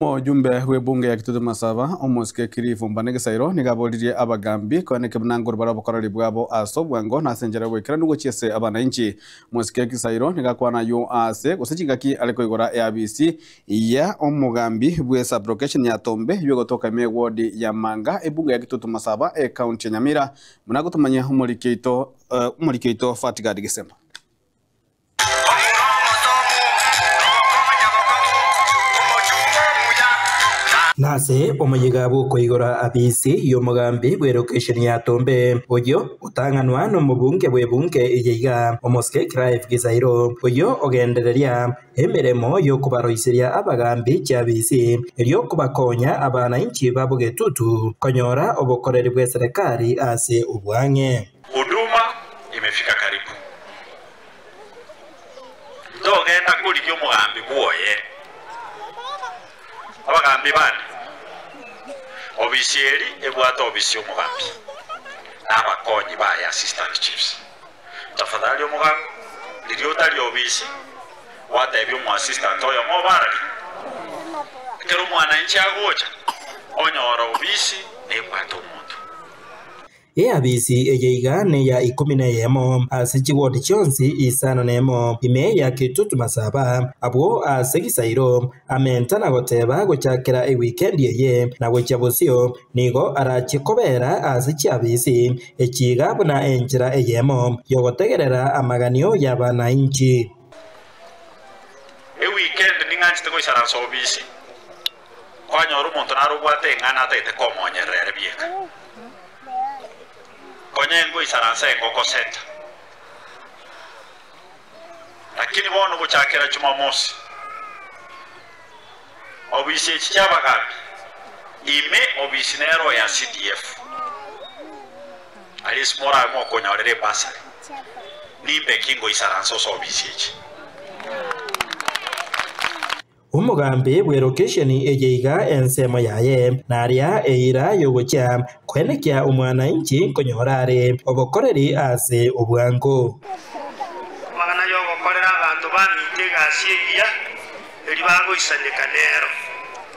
Omojumbe bw'ebunge ya Kitutu Masaba, omosike Cliff Mbane Gisairo nigo aboririe abagambi koeneke buna nguru bare obokoreri bwabo ase obwango na ase enchera y'oboikeranu gochia ase abananchi. Omosike Gisairo nigo akwana ayio ase gose chingaki are koigora eabisi ya omogambi bwe sub-location ya Tombe eyio egotoka ime eward ya Manga ebunge ya Kitutu Masaba ecounty ya Nyamira buna agotomanyia omoriki oito omoriki oito Fatgard Gisemba. Nase omoyega bw'okoigora abisi y'omogambi bw'elokesheni ya Tombe, oyio otang'anwa nomobunge bw'ebunge eye iga, Omosike Clive Gisairo, oyio ogendereria emeremo y'okobaroiseria abagambi chiabisi, erio kobakonya abanainchi ba Bogetutu konyora obokoreri bw'eserekari ase obwang'e. Huduma imefika karibu. Ntogenda korigia omogambi bwoye. Abagambi bane, obisi eri ebwate obisi y'omogambi na abakonyi baye assistant chiefs. Tafadhali omogambi, riria otari obisi, gwatebia omo assistant oyomo obarari. Ekero omwananchi agocha, onyora obisi nebwate omonto. Eabisi eye iga neya ikomi neyemo ase chiwodi chionsi isano nemo ime ya Kitutu Masaba, abwo ase Gisairo amenta na goteba gochakera ewikendi eye na gochia bosio nigo arachie kobera ase chiabisi echi iga buna enchera eyemo yogotegerera amaganio y'abanainchi. Ewikendi ning'anchete goisaransa obisi. Kwanyora omonto nare obwate eng'ana atagete komonyerera ere bieka. Konya ngoisaransa engoko center. Lakini bono gochakera Jumamosi, obisi echi chi'abagambi ime obisi nero ya CDF. Aria ase morabe mokonyorera ebasari, nimbe ki ngoisaransa ase obisi echi. Omogambi bw'elokesheni eye iga ensemo yaye, naria eira y'ogochia koenekia omwananchi nkonyora are obokoreri ase obwango. Amang'ana y'ogokorera abanto baminto egasi engiya, eria bagoisaneka nero.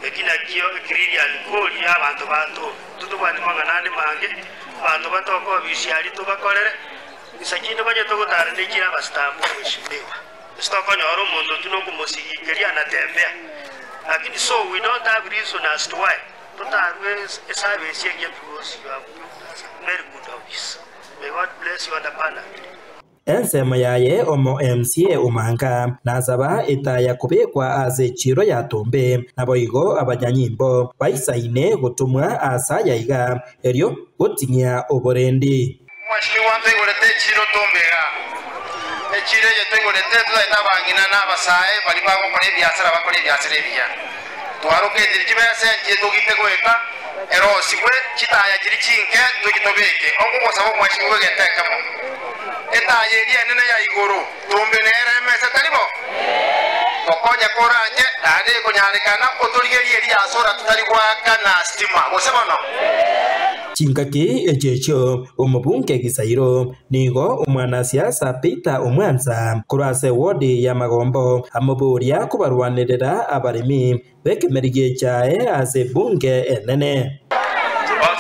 Eki nakio ekririani kori y'abanto ba Tobi. Totobwati mang'ana ande mange, abanto batoke obisi aria tobakorere, insa chinde banyete gotara nechire abastambe omweshimiwa. Gose tokonyora omonto intwe nokomosigiikeria anatembea, lakini so we don't have reason as to why totarue eservice engiya because you have built us a very good office. May God bless you and abundantly. Ensemo yaye omo MCA Omanga nasaba etaya kobekwa ase echiiro ya Tombe, naboigo abanyanyimbo baisaine gotomwa aase aya iga erio goting'ia oborendi. Omweshimiwa ntoigorete echiiro Tombe iga. Echiiro eye toigorete totaete abang'ina na abasae baria bagokora ebiasara bakore ebiasara ebiya. Twaroketirie chibesa enchie togite goeta erosigwe chitaya chiria chinke tochie tobeke. Okogosaba omweshimiwa egento ekemo. Etaya eria enene ya igoro Tombe nere emesa tari bo? Tokonye koranche naende ekonyarekana otorigerie eria yasora totari goakana stima gose bono? Chingaki echio echio omobunge Gisairo nigo omwanasiasa Peter Omwansa korwa ase ewodi ya Magombo amoboria kobarwanerera abaremi b'ekemeri gi'echae ase ebunge enene.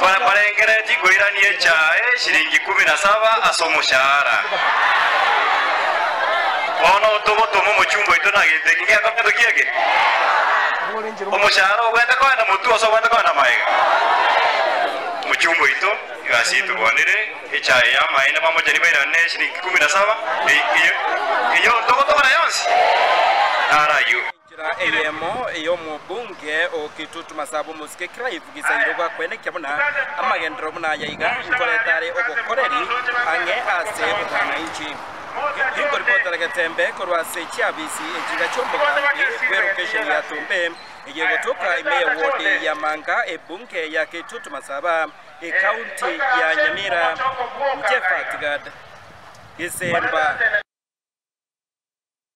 Barengereretie koirania echae shilingi kumi na saba ase omoshahara. Bono togotoma omochumba oito na gento eki giakoretwe kiage? Omoshahara obwenerete kogenda motwe gose obwenerete kogenda magega? Omochumba oito egasi eye torwanere echae y'amaene mamochani bairane shilingi kumi na saba, eyio ntogotobora yonsi? Naro ayio. Enchera eyemo y'omobunge o Kitutu Masaba omosike Clive Gisairo gwakoenekia buna amagenderero buna aya iga nkoreta are obokoreri ang'e ase omwananchi. Ninkoripotera Getembe korwa ase chiabisi echiga chi'omogambi bw'elokesheni ya Tumbe eye egotoka ime ye ward ya Manga ebunge ya Kitutu Masaba ekaunti ya Nyamira. Inche Fatgad Gisemba.